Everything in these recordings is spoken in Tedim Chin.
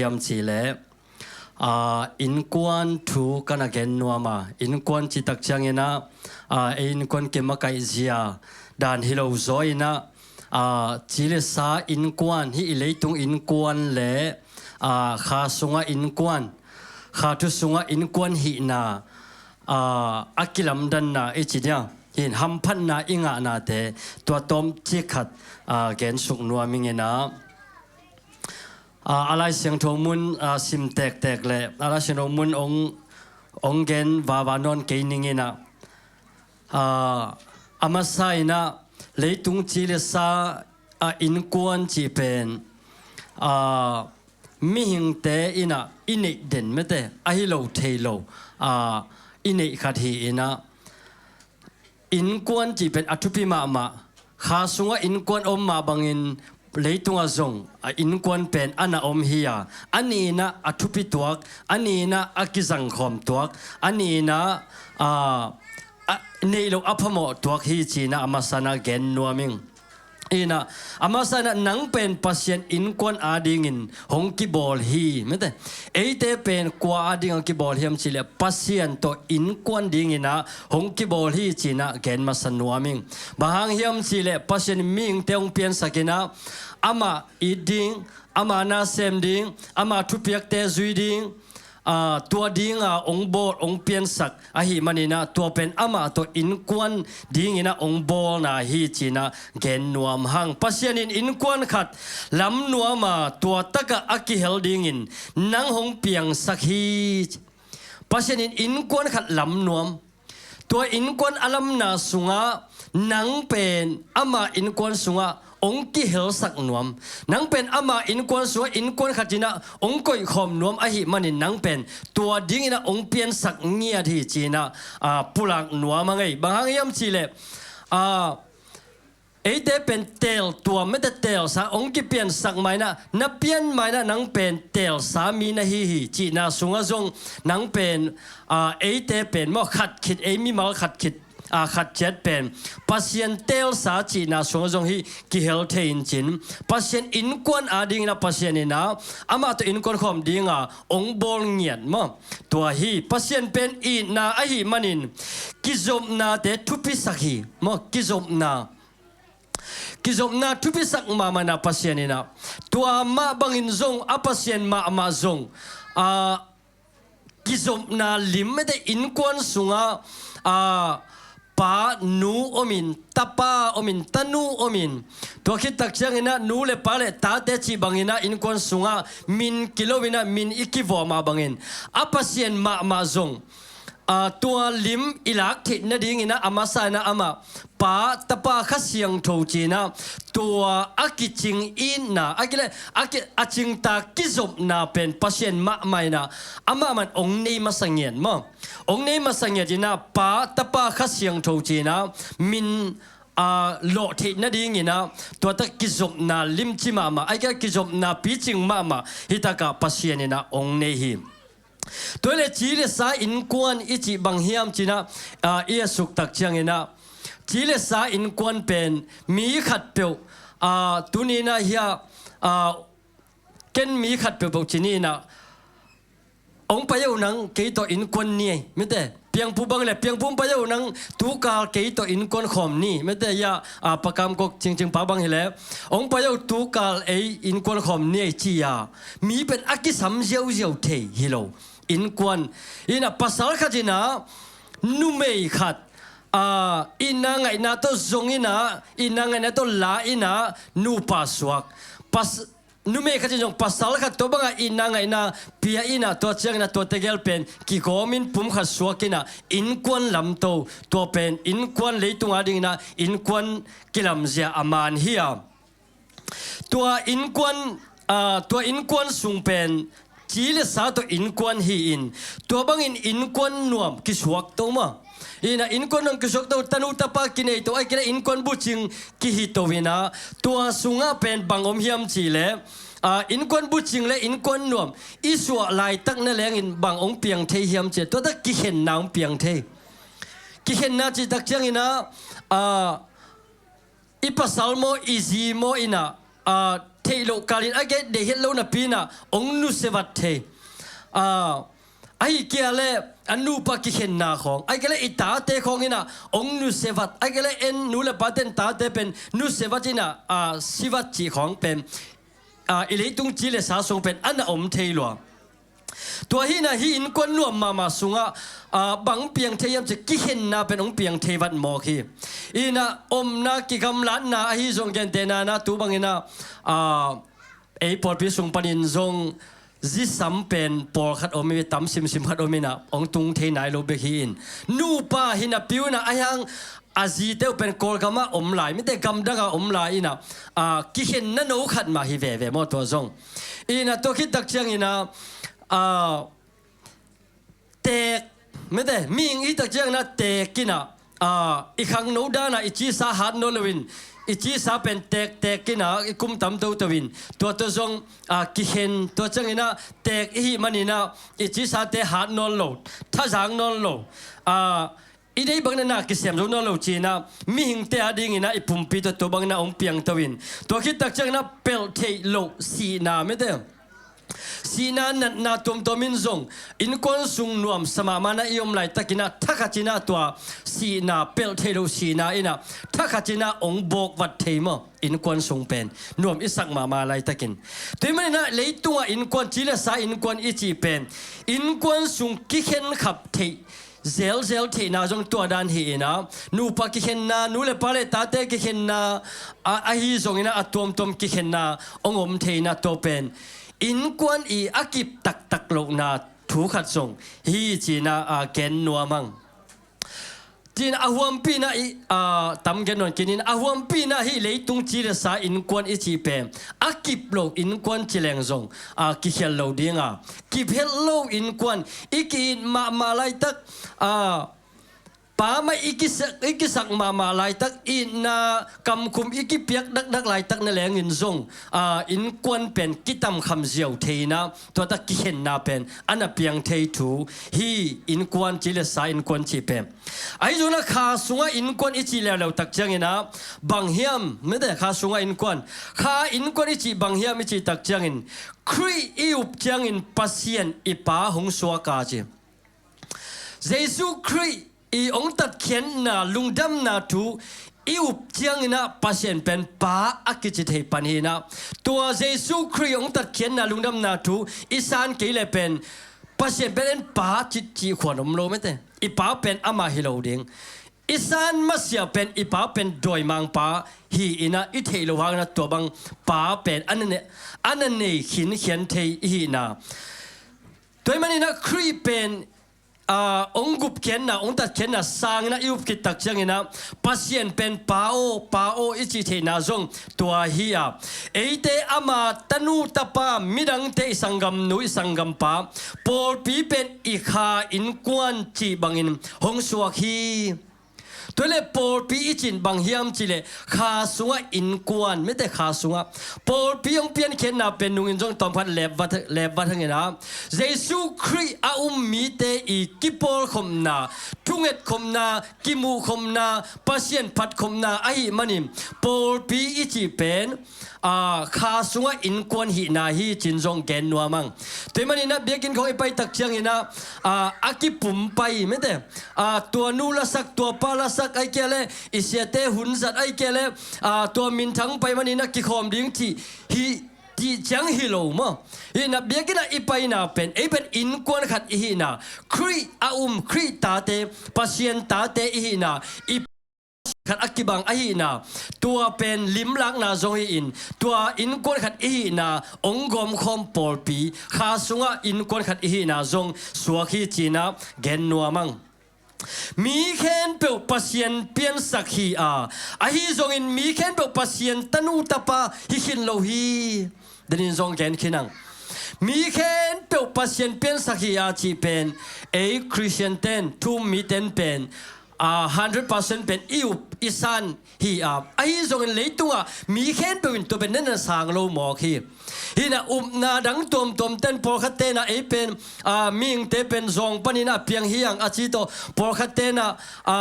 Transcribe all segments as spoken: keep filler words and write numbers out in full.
hiam cih leh, aa, innkuan thu ka na gen nuam a, innkuan cih tak ciangin ah, aa, ei innkuan kimakaih zia dan hi lo zaw in ah, aa, ci le sa innkuan, hih i leitung innkuan le, aa, kha sungah innkuan, kha thu sungah innkuan hihna, aa, a kilamdanna i ci dia, hi in hamphatna i ngahnate tua tawmcik khat, aa, gensuk nuam ing in ah, aa, a Lai Siangtho mun, aa, sim tektek le a Lai Siangtho mun ong, ong gen vava nawn kei ning in ah, aa, a masa in ah leitung ci le sa, aa, innkuan cih pen, aa, mihingte in ah i neih den mete, ahi lo thei lo, aa, i neih khat hi in ah, innkuan cih pen a thupi mahmah. Kha sungah innkuan om mah bangin leitungah zong a innkuan pen a na om hi a, a nih in ah a thupi tuak, a nih in ah a kizangkhawm tuak, a nih in ah, aa, a neih loh a phamawh tuak hi ci in ah a masa in ah gen nuam ing. In ah, a masa in ah nang pen Pasian innkuan adingin hong kibawl hi, mete. Eite pen kua ading a kibawl hiam cih leh Pasian tawh innkuan dingin ah hong kibawl hi ci in ah gen masa nuam ing. Bang hang hiam cih leh Pasian in mihingte hong piansak in ah, amah it ding, amah na sem ding, amah thupiakte zui ding, aa, tua dinga ong bawl, ong piansak ahih manin ah, tua pen amah tawh innkuan dingin ah ong bawlna hi ci in ah gen nuam hang. Pasian in innkuan khat lam nuam a, tua takah a kihel dingin nang hong piangsak hi. Pasian in innkuan khat lam nuam. Tua innkuan a lamna sungah nang pen ama innkuan sungah ong kihelsak nuam. Nang pen ama innkuan sungah innkuan khat in ah ong koihkhawm nuam ahih manin nang pen tua dingin ah ong piansak ngiat hi ci in ah, aa, pulak nuam a ngei. Bang hang hiam cih leh, aa, eite pen teeltuam mete, teelsa ong kipiansak ma in ah, na pian ma in ah nang pen teelsa mi na hi hi cihna sungah zong nang pen, aa, eite pen maw khat khit, ei mimal khat khit, aa, khat ciat pen Pasian teelsa cihna sungah zong hih kihel thei in cin, Pasian innkuan adingin ah Pasian in ah amah tawh innkuan khawm dinga ong bawl ngiat maw. Tua hi Pasian pen itna ahih manin kizopnate thupisak hi maw, kizopna. Kizopna thupisak mahmah in ah Pasian in ah, tua mah bangin zong a Pasian mahmah zong, aa, kizopna lim mete, innkuan sungah, aa, pa nu om in, tapa om in, tanu om in, tua khit tak ciangin ah nu le pa le tate cih bangin ah innkuan sungah min kilo in ah min i kivuah mah bangin a Pasian mahmah zong, aa, tua lim i lak theih nadingin ah a masa in ah amah Pa, Tapa, Kha Siangtho ci in ah tua a kicing itna, a kileh, a ki, a cingtak kizopna pen Pasian mahmah in ah amah man ong nei masa ngiat maw. Ong nei masa ngiat in ah Pa, Tapa, Kha Siangtho ci in ah min, aa, lawh theih nadingin ah tua tak kizopna limci mahmah, a kileh kizopna picing mahmah hi takah Pasian in ah ong nei hi. Tua hi leh ci le sa innkuan i cih bang hiam ci in ah, aa, i a suk tak ciangin ah, ci le sa innkuan pen mi khatpeuh, aa, tuni in ah hiah, aa, ken mi khatpeuh beuh ci ni in ah, ong pai o nang kei tawh innkuan ni ei, mite. Piangpu bang le, Piangpu ong pai o nang tukal kei tawh innkuan khawm ni, mite, ya, aa, Pa Kam Kok Cingcing pa bang hi leh, ong pai o tukal ei innkuan khawm ni ei ci a, mi pen a kisam ziauziau thei hi lo. Innkuan in ah pasal khat in ah numei khat, aa, itna ngaihna tawh zong in ah, itna ngaihna tawh la in ah nupa suak. Pas, numei khat in zong pasal khat tua bangah itna ngaihna pia in ah tua ciangin ah tua tegel pen kigawm in pum khat suak in ah innkuan lamto, tua pen innkuan leitung adingin ah innkuan kilamzia a man hi a. Tua innkuan, aa, tua innkuan sung pen ci le sa tawh innkuan hi in, tua bangin innkuan nuam kisuakto maw. In ah innkuan nuam kisuakto, tanu tapa kineito, a kileh innkuan bucing kihito in ah, tua sungah pen bang om hiam cih leh, aa, innkuan bucing le innkuan nuam i suah laitak na lengin bang ong piang thei hiam cih leh, tua tak kikhenna ong piang thei. Kikhenna cih tak ciangin ah, aa, i pasal maw, i zi maw in ah, aa, theih loh kalin a gei deih het lo napi inah ong nusia vat thei. Ah, ahi kia le a nupa kikhenna khawng, ahi kia le i tate khawng inah ong nusia vat, ahi kia le en nu le pate in tate pen nusia vat inah, ah, si vat cih khawng pen, ah, i leitung ci le sa sung pen a na om thei lua. Tua hi inah hih innkuan nuam mahmah sungah, ah, bang piang thei hiam cih kikhenna pen ong piang thei vat mawk hi. Inah omna kigamlatna ahi zong gentehna inah tu bang inah, ah, ei pawlpi sung panin zong zisam pen pawlkhat om hi, tam simsim khat om inah ong tung thei nai lo bek hi in. Nupa hi napi uh inah a hiang a zite uh pen Kawlgamah om lai, mite gamdangah om lai inah, ah, kikhenna no khat mah hi veve maw tua zong. Inah tua khit tak ciang inah, ah, teek, mite, mihing i tak ciang inah teek inah, ah, i khangno danah i cisa hat nawn loin, i cisa pen teekteek inah i kum tam toto in, tua tua zong, ah, kikhen, tua ciang inah teek i hih man inah i cisate hat nawn lo, thazang nawn lo, ah, i deih bang inah na kisem zo nawn lo ci inah mihingte a ding inah i pumpi tua tua bang inah ong piang to in, tua khit tak ciang inah pelh theih loh sihna, mite, sihna natna tuamtuam in zong innkuan sung nuamsa mahmah inah i om laitak inah thakhat inah tua sihna, pelh theih loh sihna inah thakhat inah ong bawk vat thei maw. Innkuan sung pen nuam i sak mahmah laitakin. Tua hi man inah leitungah innkuan ci le sa innkuan i cih pen innkuan sung kikhenkhap theih zelzel theihna zong tua dan hi inah, nupa kikhenna, nu le pa le tate kikhenna, a, ahi zong inah a tuamtuam kikhenna ong om thei inah tua pen innkuan i a kip taktak lohna thu khat zong hi ci inah, a, gen nuam ang. Ci inah a huampi inah i, a, tam gen nuam kei ning, a huampi inah hih leitung ci le sa innkuan i cih pen a kip lo innkuan ci leng zong, a, kikhial lo ding a, kip het lo innkuan i ki-it mahmah laitak, a, pa mah i kisak, i kisak mahmah laitak, itna kamkhum i kipiak dakdak laitak na lengin zong, a, innkuan pen kitamkham ziau thei inah tua tak kikhenna pen a na piang thei thu hi. Innkuan ci le sa innkuan cih pen ahi zong inah kha sungah innkuan i cih leuleu tak ciang inah bang hiam, mite, kha sungah innkuan, kha innkuan i cih bang hiam i cih tak ciangin Khrih i up ciangin Pasian i Pa hong suak a ci. Jesu Khrih i ong tatkhiatna lungdamna thu i up ciang inah Pasian pen Pa a kici thei pan hi inah, tua Jesu Khrih ong tatkhiatna lungdamna thu i san kei le pen Pasian pen en Pa cih, cih khuan om lo, mite. I Pa pen amah hi lo ding. I san masiah pen i Pa pen dawimangpa hi inah i theih loh hang inah tua bang Pa pen a na ne-, a na nei khinkhian thei i hihna. Tua hi man inah Khrih pen, a, ong gupkhiatna, ong tatkhiatna sang inah i up khit tak ciang inah Pasian pen Pa aw, Pa aw i cih theihna zong tua hi a. Eite ama tanu tapa, midangte i sanggamnu i sanggampa, pawlpi pen i kha innkuan cih bangin hong suak hi. Tua le pawlpi i cih bang hiam cih le kha sungah innkuan, mite, kha sungah pawlpi hong piankhiatna pen nungin zong tawmkhat lepvat, lepvat hang inah Jesu Khrih a um mite i kipawlkhopna, thungetkhopna, kimuhkhopna, Pasian phatkhopna ahih manin pawlpi i cih pen, a, kha sungah innkuan hihna hi ci-in zong gen nuam ang. Tua hi man inah biakinn khawng i pai tak ciang inah, a, a kipum pai, mite, a, tua nu lasak, tua pa lasak, ahi kia le i siate hun zat, ahi kia le, a, tua minthang pai man inah kikhawm ding cih hi, cih ciang hi lo maw. Hi inah biakinn ah i paina pen ei pen innkuan khat i hihna, Khrih a um, Khrih tate, Pasian tate i hihna, i khat a kibang ahihna, tua pen limlakna zong hi in, tua innkuan khat i hihna ong gawmkhawm pawlpi, kha sungah innkuan khat i hihna zong suak hi ci-in ah gen nuam ang. Mi khempeuh Pasian piansak hi a, ahi zongin mi khempeuh Pasian tanu tapa hi khin lo hi. Denin zong gen khin ang. Mi khempeuh Pasian piansak hi a cih pen ei Khristian ten, thu-um miten pen, a, hundred percent pen i up i san hi a, ahi zongin leitungah mi khempeuh in tua pen na na sang lo mawk hi. Hi inah upna dang tuamtuam ten, pawlkhat ten ah ei pen, a, mihingte pen zawng panin a piang hi ang a ci tawh, pawlkhat ten ah, a,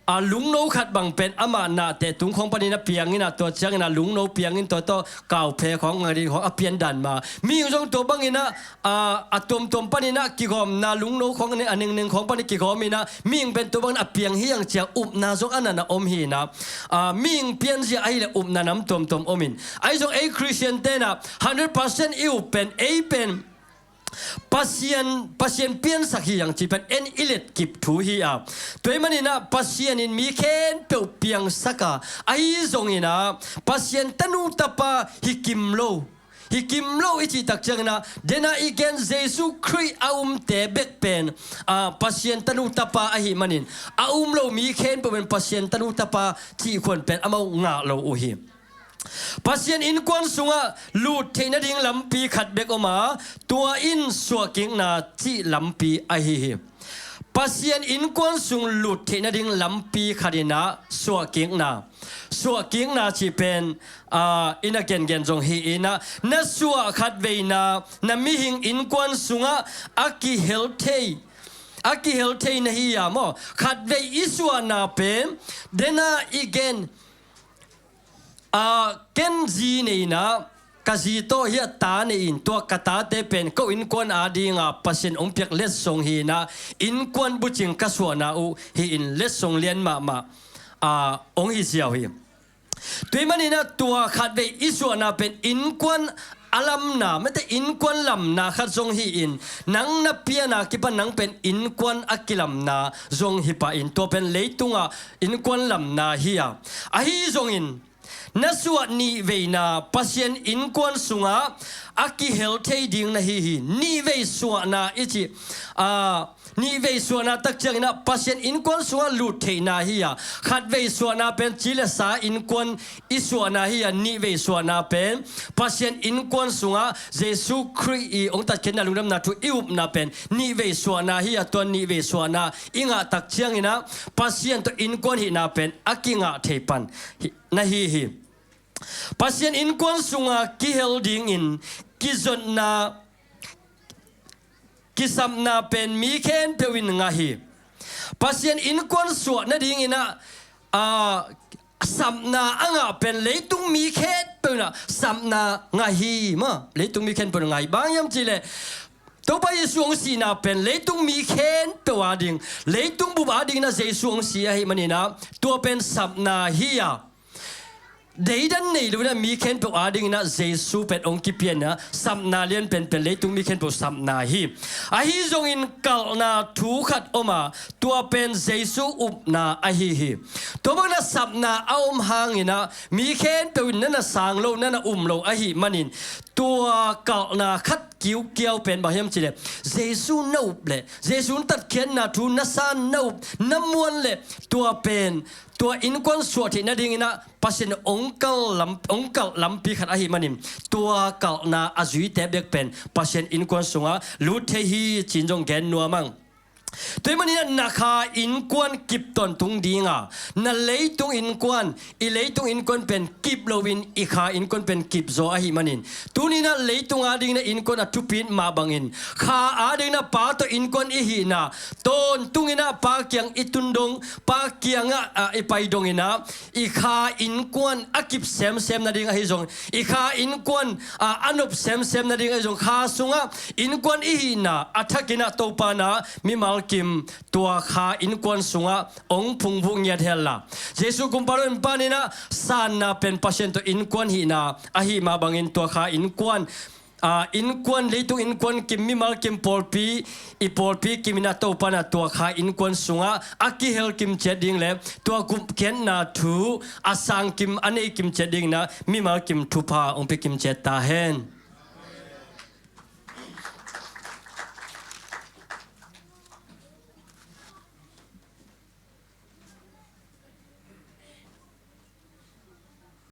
a lungno khat bang pen amah nahte tung khawng panin a piang in ah, tua ciangin a lungno piang in tua tawh kauphe khawng, ngari khawng a pian dan mah. Mihing zong tua bangin ah, a, a tuamtuam panin ah kigawmna lungno khawng a nengneng khawng panin kigawm in ah, mihing pen tua bangin a piang hi hang ci-a upna zong a nana om hi in ah, a, mihing pianzia ahih leh upna nam tuamtuam om in. Ahi zong ei Khristian ten ah hundred percent i up pen, ei pen Pasian, Pasian piansak hi hang cih pen en i letkip thu hi a. Tua ahih manin ah Pasian in mi khempeuh piangsak a, ahi zongin ah Pasian tanu tapa hi kim lo, hi kim lo i cih tak ciangin ah, dena i gen Jesu Khrih a umte bek pen, a, Pasian tanu tapa ahih manin, a um lo mi khempeuh pen Pasian tanu tapa cih khuan pen amau ngah lo uh hi. Pasian innkuan sungah lut theih nading lampi khat bek om a, tua in suahkikna cih lampi ahi hi. Pasian innkuan sung lut theih nading lampi khat in ah suahkikna. Suahkikna cih pen, aa, i na gengen zong hi in ah, na suah khatveina na mihing innkuan sungah a kihel thei, a kihel thei na hi a maw. Khatvei i suahna pen, dena i gen, a, ken zi nei in ah, ka zi tawh hiah ta nei in, tua ka tate pen ko innkuan adinga Pasian hong piak letsong hi in ah, innkuan bucing ka suahna uh hi in, letsong lian mahmah, a, hong hi ziau hi. Tua ahih manin ah tua khatvei i suahna pen innkuan a lamna, mete innkuan lamna khat zong hi in, nang na pian a kipan nang pen innkuan a kilamna zong hi pah in, tua pen leitungah innkuan lamna hi a. Ahi zongin, na suah nihveina Pasian innkuan sungah a kihel thei ding na hi hi. Nihvei suahna i cih, a, nihvei suahna tak ciangin ah Pasian innkuan sungah lut theihna hi a. Khatvei suahna pen ci le sa innkuan i suahna hi a, nihvei suahna pen Pasian innkuan sungah Jesu Khrih i hong tatkhiatna lungdamna thu i upna pen nihvei suahna hi a. Tua nihvei suahna i ngah tak ciangin ah Pasian tawh innkuan hihna pen a kingah thei pan hi, na hi hi. Pasian innkuan sunga kihel dingin kizotna, kisapna pen mi khempeuh in ngah hi. Pasian innkuan suah nadingin ah, a, sapna a ngah pen leitung mi khempeuh in ah sapna ngah hi maw. Leitung mi khempeuh in ngah hi. Bang hiam cih leh Topa Jesu hong sihna pen leitung mi khempeuh ading, leitung bup adingin ah Jesu hong si ahih manin ah tua pen sapna hi a. Deidan nei lo in ah mi khempeuh adingin ah Jesu pen hong kipia in ah, sapna lian penpen leitung mi khempeuh sapna hi. Ahi zongin kalhna thu khat om a, tua pen Jesu upna ahi hi. Tua bangin ah sapna a om hangin ah mi khempeuh in na na sang lo, na na um lo ahih manin, tua kalhna khat kiukiau pen bang hiam cih leh Jesu na up leh, Jesu tatkhiatna thu na san, na up, na muan leh, tua pen, tua innkuan suah theih nadingin ah Pasian hong kalh lam, hong kalh lampi khat ahih manin, tua kalhna a zuite bek pen Pasian innkuan sungah lut thei hi ci-in zong gen nuam ing. Tua ahih manin ah na kha innkuan kip tawntung ding a, na leitung innkuan, i leitung innkuan pen kip loin i kha innkuan pen kip zaw ahih manin, tuni-in ah leitung adingin ah innkuan a thupit mah bangin, kha adingin ah pa tawh innkuan i hihna tawntungin ah pa kiang i tun dong, pa kiangah, ah, i pai dongin ah, i kha innkuan a kip semsem nading ahi zong, i kha innkuan, ah, a nop semsem nading ahi zong, kha sungah innkuan i hihna a thakin ah Topa in ah mimal kim tua kha innkuan sungah hong phungvuh ngiat hen la. Jesu kumpiin panin ah sanna pen Pasian tawh innkuan hihna ahih mah bangin tua kha innkuan, a, innkuan, leitung innkuan kim, mimal kim, pawlpi, i pawlpi kimin ah Topa in ah tua kha innkuan sungah a kihel kim ciat ding leh tua gupkhiatna thu a sang kim, a nei kim ciat dingin ah mimal kim thupha hong pia kim ciat ta hen.